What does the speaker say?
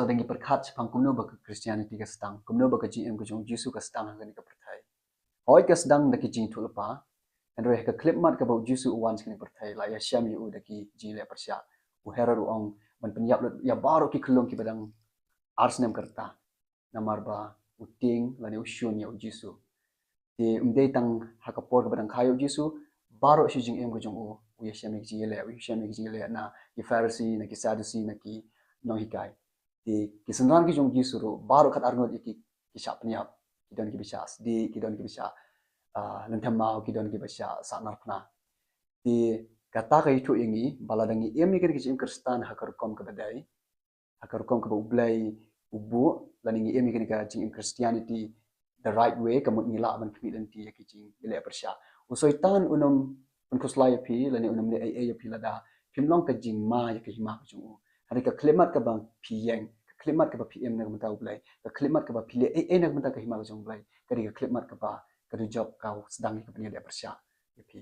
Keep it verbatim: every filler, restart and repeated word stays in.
Lada ngi pyrkhat shaphang kumno ba ka Christianity ka sdang, kumno ba ka jingim ka jong u Jisu ka sdang ha kane ka pyrthei. Hooid ka sdang da ki jingïathuhlypa, hynrei ha ka khyllipmat kaba u Jisu u wan sha kane ka pyrthei, la ïashem ïa u da ki jingïaleh pyrshah. U Herod u ong ban pynïap lut ïa baroh ki khyllung kiba dang ar snem ka rta. Namar ba u tieng lane u shun ïa u Jisu. Te ym dei tang ha ka por kaba dang kha ïa u Jisu, baroh shi jingim ka jong u, u ïashem ïa ki jingïaleh, u ïashem ïa ki jingïaleh na ki Pharisi, na ki Sadusi, na ki nonghikai. Te ki synran ki jong u Jisu ruh, baroh khatar ngut ïa ki, ki shah pynïap, ki don kiba shah sdieh, ki don kiba shah, ah, lynthem maw, ki don kiba shah sahnarphna. Te kata ka ïathuh ïa ngi ba lada ngi im ïa kane ka jingim Khristan ha ka rukom kaba dei, ha ka rukom kaba U Blei u buh, lane ngi im ïa kane ka jingim Christianity the right way, ka mut ngi lah ban khmih lynti ïa ki jingïaleh pyrshah. U Soitan un ym pynkhuslai ïa phi, lane un ym leh ei ei ïa phi lada phim long ka jingma ïa ka hima ka jong u. Hynrei ka khyllipmat kaba phi ïeng, ka khyllipmat kaba phi im na ka bynta U Blei, ka khyllipmat kaba phi leh ei ei na ka bynta ka hima ka jong U Blei, ka dei ka khyllipmat kaba ka dujok ka sdang ïa ka ban ïaleh pyrshah ïa phi.